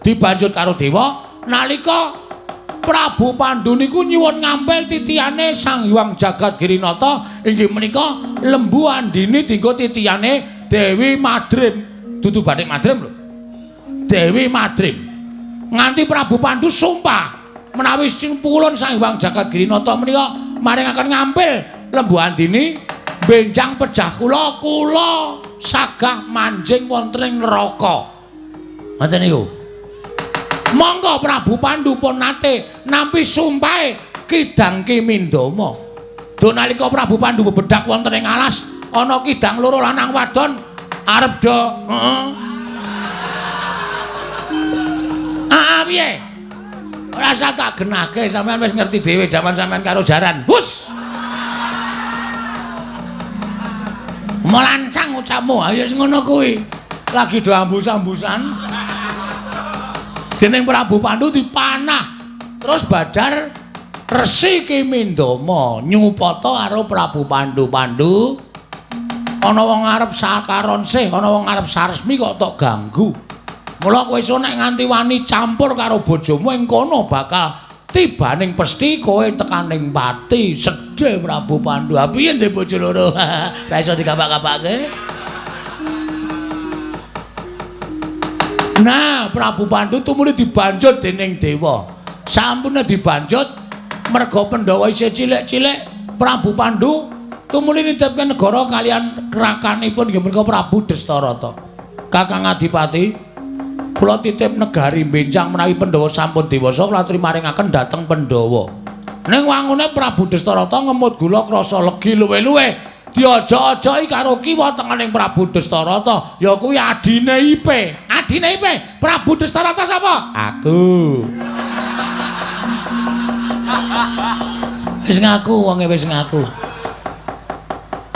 Dibanjut karo dewa nalika Prabu Pandu niku nyuwun ngampil titihane Sang Hyang Jagat Girinata inggih menika Lembu Andini dinggo titihane Dewi Madrim. Dudu batik Madrim lho. Dewi Madrim. Nganti Prabu Pandu sumpah menawi sing pulun Sang Hyang Jagat Girinata menika maringaken ngampil Lembu Andini benjang pejah kula, kula sagah manjing wonten ing neraka. Ngoten niku. Monggo Prabu Pandu pun nate nampi sumpahe Kidang Kimindama. Duh nalika Prabu Pandu bebedak wonten ing alas, ana kidang loro lanang wadon arep do heeh. Ah piye? Ora usah tak genahke, sampean wis ngerti dhewe jaman sampean karo jaran. Hus. Melancang ucapmu, ayo wis ngono kuwi. Lagi do ambus-ambusan. Jeneng Prabu Pandu dipanah. Terus badar Resi Kimindama nyupata karo Prabu Pandu. Pandu, ana wong arep sakaron sih, ana wong arep saresmi kok tok ganggu. Mula kowe iso nek nganti wani campur karo bojomu ing kono bakal tibaning pesti kowe tekaning pati. Sedih Prabu Pandu. Ha piye ndek bojo loro? Ra iso dikapak-kapake. Nah, Prabu Pandu tumuli dibanjut dening dewa. Sampune dibanjut merga Pandhawa isih cilik-cilik, Prabu Pandu tumuli nitipke negara kalian rakanipun inggih menika Prabu Destarata. Kakang Adipati, kula titip negari benjang menawi Pandhawa sampun dewasa kula aturi maringaken dhateng Pandhawa. Ning wangune Prabu Destarata ngemut gula krasa legi luwe-luwe. Diaja-ajai karo kiwa tengening Prabu Destarata, ya kuwi adine Ipe. Adine Ipe, Prabu Destarata sapa? Aku. Wis ngaku wonge wis ngaku.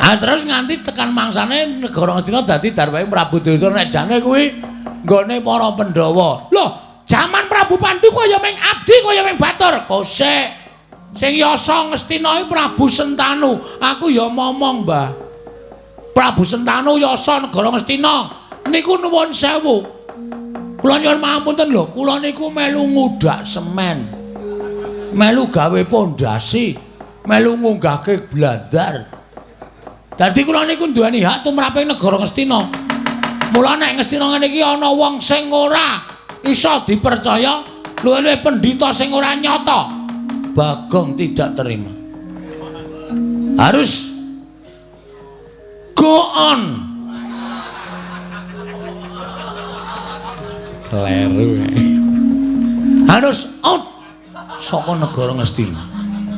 Ah terus nganti tekan mangsane negara Ngastina dadi darwahe Prabu Duryudana. Nek jane kuwi nggone para Pandhawa. Lho, jaman Prabu Pandu kaya ming abdi kaya ming batur. Kosek. Sing yasa Ngastina iki Prabu Sentanu. Aku ya momong, Mbah. Prabu Sentanu yasa negara Ngastina niku nuwun sewu. Kula nyuwun pangapunten lho, kula niku melu ngudak semen. Melu gawe pondasi, melu ngunggahke blandar. Dadi kula niku nduweni hak tumraping negara Ngastina. Mula nek Ngastina ngene iki ana wong sing ora iso dipercaya, luwih-luwih pendhita sing ora nyata. Bagong tidak terima. Harus go on. Kleru. Harus out saka negara Ngastina.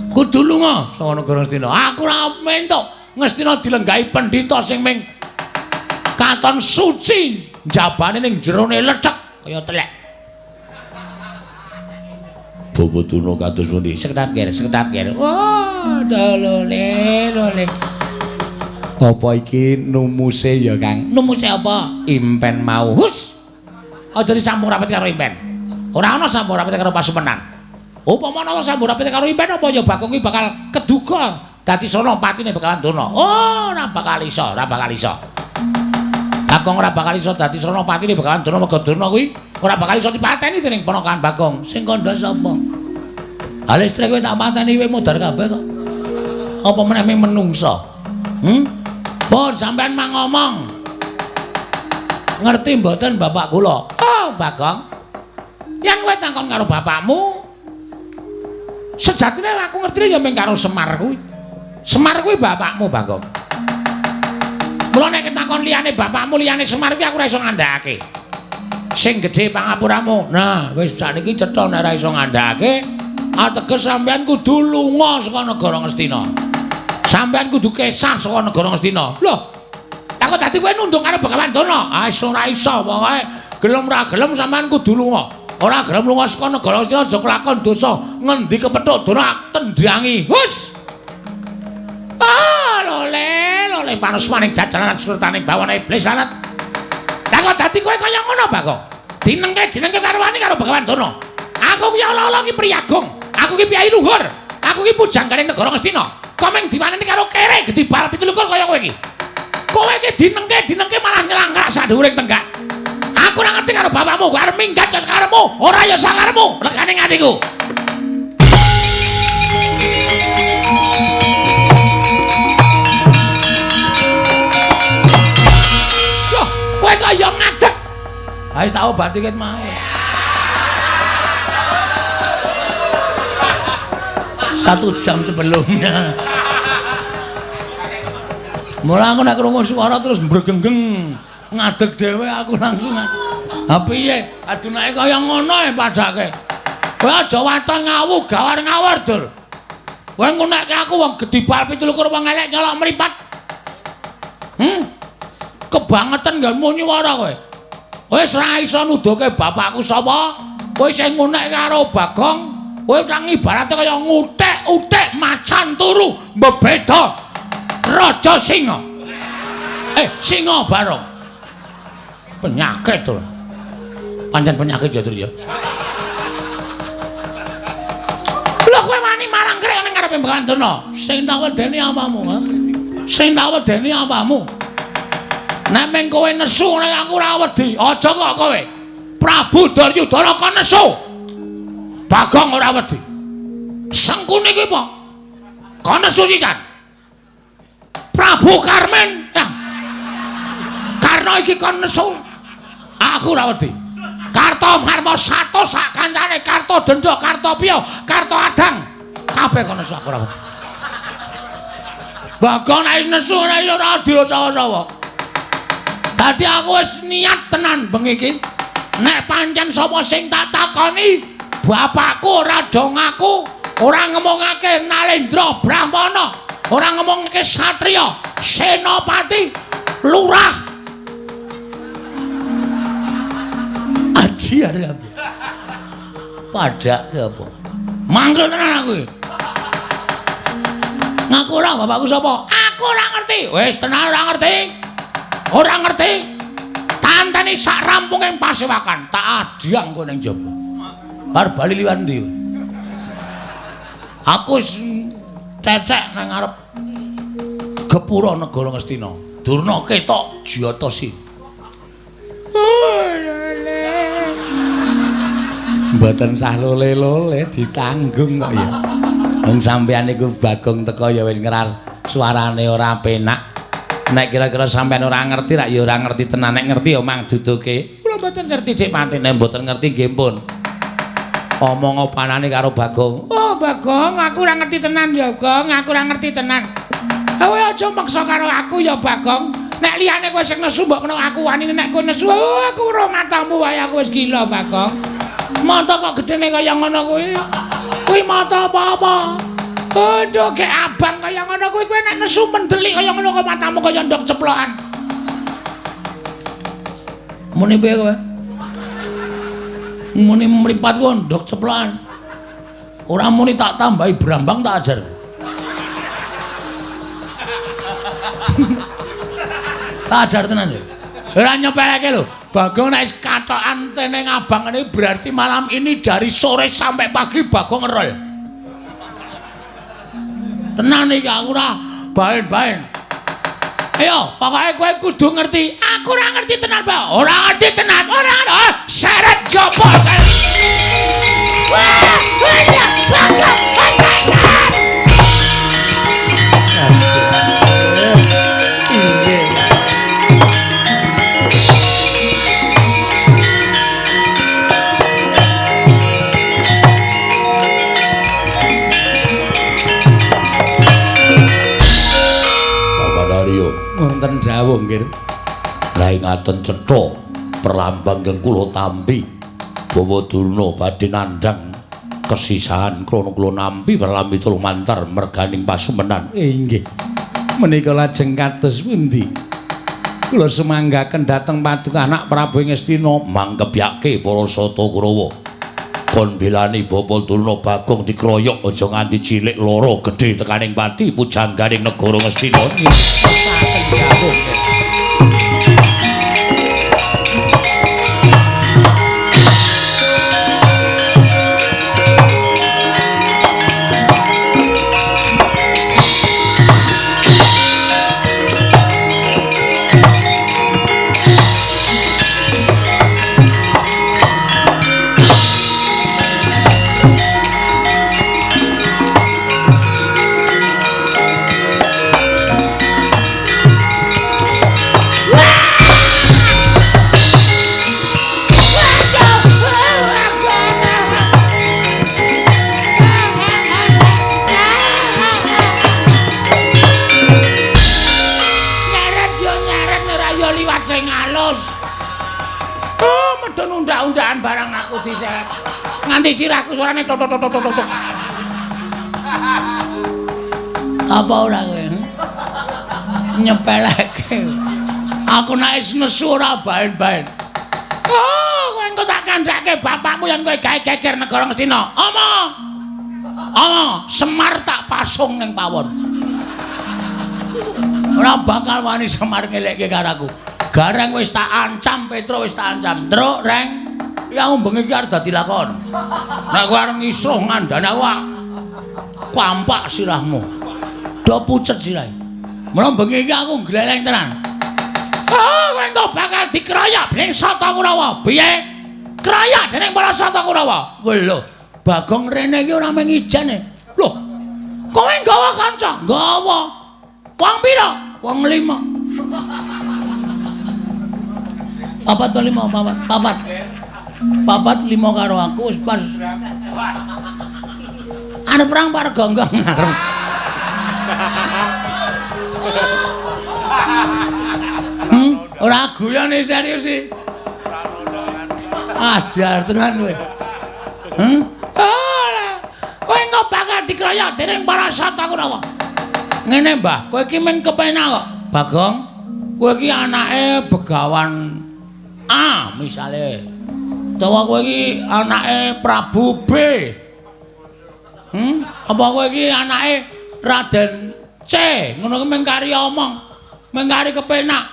Kudu lunga saka negara Ngastina. Aku ora mentuk Ngastina dilenggahi pendhita sing ming katon suci njabane ning jerone lethek kaya telek. Bapak Durna kados pundi? Sekedap ger, sekedap ger. Wah, dolole, lole. Apa iki numuse ya, Kang? Numuse apa? Impen mau. Hus. Aja disambung rapet karo impen. Ora ana sambung rapet karo pasumenan. Upama ana sambung rapet karo impen apa ya Bagong iki bakal keduga dadi srana patine Begawan Durna. Oh, ora bakal iso, ora bakal iso. Bagong ora bakal iso dadi srana patine Begawan Durna mergo Durna kuwi ora bakal iso dipateni dening ponakan Bagong. Sing kandha sapa? Ha listrik kowe tak pateni kowe modar kabeh kok. Apa meneh ming menungsa? Pun sampean mang ngomong. Ngerti mboten bapak kula? Oh, Bagong. Yen kowe takon karo bapakmu, sejatine aku ngertine ya ming karo Semar kuwi. Semar kuwi bapakmu, Bagong. Mula nek takon liyane bapakmu, liyane Semar kuwi aku ora iso ngandhakake. Sing gedhe pangapuramu. Nah, wis sakniki cetha nek ora iso ngandhakake, ateges sampean kudu lunga saka negara Ngastina. Sampean kudu kesah saka negara Ngastina. Loh, lah kok dadi kowe nunduk karo Begawan Durna? Ah, ora iso, pokoke gelem ora gelem sampean kudu lunga. Ora gelem lunga saka negara Ngastina aja kelakon dosa. Ngendi kepethuk Durna tendangi. Hus. Ah, lole, lole panusmaning jajaran surtaning bawana iblis lanat. Lah kok dadi kowe kaya ngono, Bagong? Dinengke karo wani karo Begawan Durna. Aku ki ala-ala ki priyagung. Aku ki piyai luhur. Aku ki pujanggane negara Ngastina. Kok mung diwaneni karo kere gedhi bal 27 kaya kowe iki. Kowe iki dinengke malah nyelangkrak sak dhuwuring tenggak. Aku ora ngerti karo bapakmu, kowe arep minggat ya sakarepmu, ora ya sakarepmu, regane atiku. Loh, kowe kok ya ngadeg. Ha wis tak obati ket mau. 1 jam sebelumnya. Mula aku nek krungu suara terus mbregenggeng, ngadeg dhewe aku langsung. Ha piye? Adunake kaya ngono e padake. Kowe aja waton ngawu gawar ngawur, Dur. Kowe ngunekke aku wong gedhi bal 27 wong elek nyolok mripat. Kebangetan nggonmu nyuwara kowe. Wis ora iso nuduhke bapakku sapa. Kowe sing ngunekke karo Bagong, kowe nang ibarate kaya ngutik-utik macan turu mbebeda raja singa. Singa barong. Penyakit to. Pancen penyakit ya, Dur ya. Lho kowe wani marang krek ning ngarepe Begawan Durna. Sing tak wedeni apamu, ha? Sing tak wedeni apamu? Nek meng kowe nesu nek aku ora wedi. Aja kok kowe. Prabu Duryudana kon nesu. Bagong ora wedi. Sengkuni kuwi apa? Kon nesu sisan. Prabu Karmen. Ya. Karna iki kon nesu. Aku ora wedi. Karto Marmo sato sak kancane, Karto Denda, Karto Piyo, Karto Adang. Kabeh kon nesu aku ora wedi. Bagong nek nesu nek ora dirasawa-sawa. Dadi aku wis niat tenan bengi iki. Nek pancen sapa sing tak takoni, bapakku ora do ngaku, ora ngomongake Nalendra Brahmana, ora ngomongake satriya, senopati, lurah. Aji arep. Padake apa? Mangkel tenan aku iki. Ngaku ora bapakku sapa? Aku ora ngerti. Wis tenan ora ngerti. Ora ngerti. Tanteni sak rampunge pasewakan, tak adhyang kowe ning jaba. Arep bali liwat ndi? Aku wis cecek nang ngarep gepura negara Ngastina. Durna ketok jiyata si. Mboten sah lole-lole ditanggung kok ya. Wong sampeyan niku Bagong teko ya wis ngeras suarane ora penak. Nek kira-kira sampean ora ngerti rak ya ora ngerti tenan, nek ngerti ya mang duduke. Kula mboten ngerti Dik Pati, nek mboten ngerti nggih pun. Omong opanane karo Bagong. Oh Bagong, aku ora ngerti tenan ya, Gong, aku ora ngerti tenan. Kowe aja maksa karo aku ya Bagong. Nek liyane kowe sing nesu mbok menawa aku wani, nek kowe nesu oh, aku ora matamu wae aku wis gila Bagong. Mata kok gedene kaya ngono kuwi. Kuwi mata apa-apa? Aduh, gek abang kaya ngono kuwi kowe nek nesu mendelik kaya ngono kok matamu kaya ndok ceplokan. Muni piye kowe? Muni mripatku ndok ceplokan. Ora muni tak tambahi brambang tak ajar. Tak ajar tenan ya. Ora nyepeleke lho. Bagong nek wis katokan tene ngabang ngene berarti malam ini dari sore sampai pagi Bagong ngerol. Tenan iki aku ora baen-baen. Ayo, pokoke kowe kudu ngerti. Aku ora ngerti tenan, Pak. Ora ngerti tenan. Ora ngerti. Seret jopo. Wah, wah, Bagong, Bagong. Wonten dawuh nggih. Lah ngaten cetha perlambang ingkang kula tampi Bawa Durna badhe nandhang kesisahan krana kula nampi pralambita lumantar merganing pasumenan. Inggih. Menika lajeng kados pundi? Kula sumanggaken dhateng paduka anak Prabu Ngastina mangkebyake para Sata Kurawa. Kon belani Bapa Durna Bagong dikroyok aja nganti cilik lara gedhe tekaning pati pujangganing negara Ngastina. Barang aku diseret nganti sirahku suarane tok tok tok tok tok. Apa ora kowe? Nyepeleke. Aku nek wis nesu ora baen-baen. Oh, kowe engko tak kandhake bapakmu yen kowe gawe geger negara Ngastina. Ama. Ama, Semar tak pasung ning pawon. Ora bakal wani Semar ngelekke karo aku. Gareng wis tak ancam, Petro wis tak ancam. Truk, Reng. Ya aku bengi iki arep dadi lakon. Nek kowe arep ngisuh ngandani aku kampak sirahmu. Do pucet sirahe. Mula bengi iki aku gleleng tenan. Oh, kowe engko bakal dikeroyok dening Sata Kurawa. Piye? Keroyok dening para Sata Kurawa. Lho, Bagong rene iki ora mung ijen e. Lho. Kowe nggawa kanca? Nggawa. Wong pira? Wong 5. 4 to 5, 4, 4. 4 5 karo aku wis pas. Arep perang par gonggong arep. Ora guyone serius iki. Ajar tenan kowe. Ora. Kowe engko bakal dikroyok dening para Sata Kurawa. Ngene, Mbah, kowe iki men kepenak kok. Bagong, kowe iki anake Begawan A misale. Utawa kowe iki anake Prabu B. Apa kowe iki anake Raden C? Ngono ki mung kari omong, mung kari kepenak.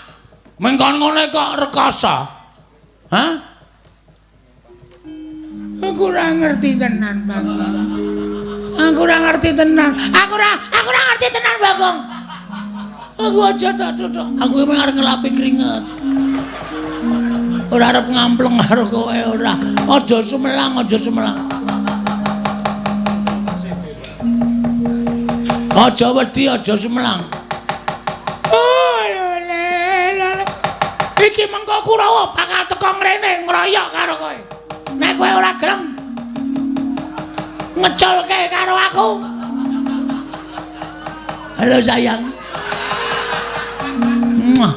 Mung kon ngono kok rekoso. Hah? Aku ora ngerti tenan, Bagong. Aku ora ngerti tenan. Aku ora ngerti tenan, Bagong. Aku aja tak duduk. Aku iki arep ngelapi keringet. Ora arep ngampleng karo kowe ora. Aja sumelang, aja sumelang. Aja wedi, aja sumelang. Oh, Iki mengko Kurawa bakal teka ngrene ngroyok karo kowe. Nek kowe ora gelem ngeculke karo aku. Halo sayang. Muah.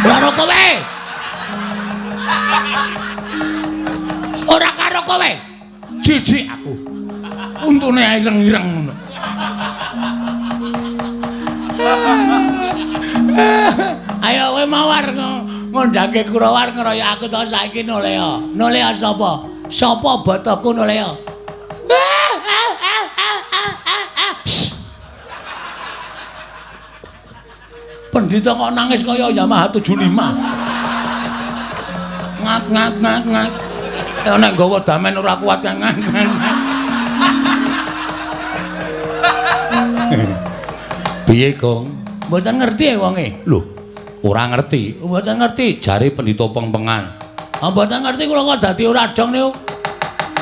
Karo kowe. Ora karo kowe. Jijik aku. Untune ireng-ireng ngono. Ayo kowe mawar ngondangke Kurawa ngeroyok aku to saiki nolea. Nolea sapa? Sapa botoku nolea? Pendhita kok nangis kaya Yamaha 75. Ngak ngak ngak ngak. Nek nggawa damen ora kuat ngak ngak. Piye, Gong? Mboten ngerti wonge. Lho, ora ngerti. Mboten ngerti jare pendhita pengpengan. Ah, mboten ngerti kula kok dadi ora dong niku.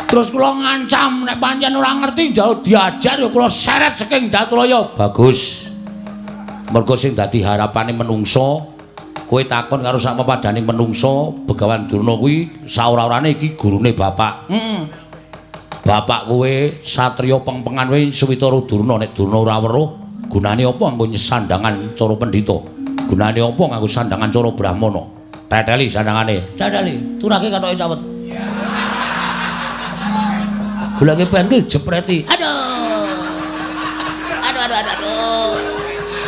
Terus kula ngancam nek pancen ora ngerti jauh diajar ya kula seret saking Datraya. Bagus. Mergo sing dadi harapane menungso, kowe takon karo sak pepadane menungso, Begawan Durna kuwi saora-orane iki gurune bapak. Heeh. Bapak kowe satriya pengpengan kowe Suwitara Durna, nek Durna ora weruh, gunane apa nganggo sandangan cara pendhita? Gunane apa nganggo sandangan cara brahmana? Teteli sandangane. Teteli, turake kathoke cawet. Goleke pentil jepreti. Aduh. Aduh aduh aduh. Aduh.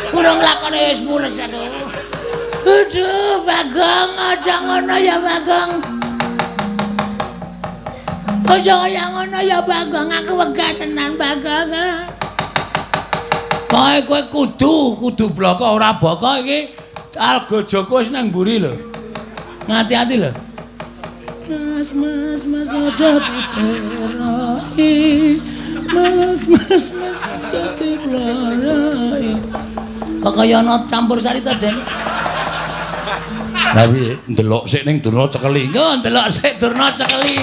Kurang lakone wis mules aduh. Aduh, Bagong, aja ngono ya Bagong. Aja kaya ngono ya Bagong, aku wegah tenan Bagong. Kowe kowe kudu bloko ora boko iki Alga Joko wis nang mburi lho. Ngati-ati lho. Mas mas mas aja diperoki. Mas mas mas aja diperoki. Kok kaya ana campur sari to, Den? Lah piye? Ndelok sik ning Durna cekeli. Nggo ndelok sik Durna cekeli.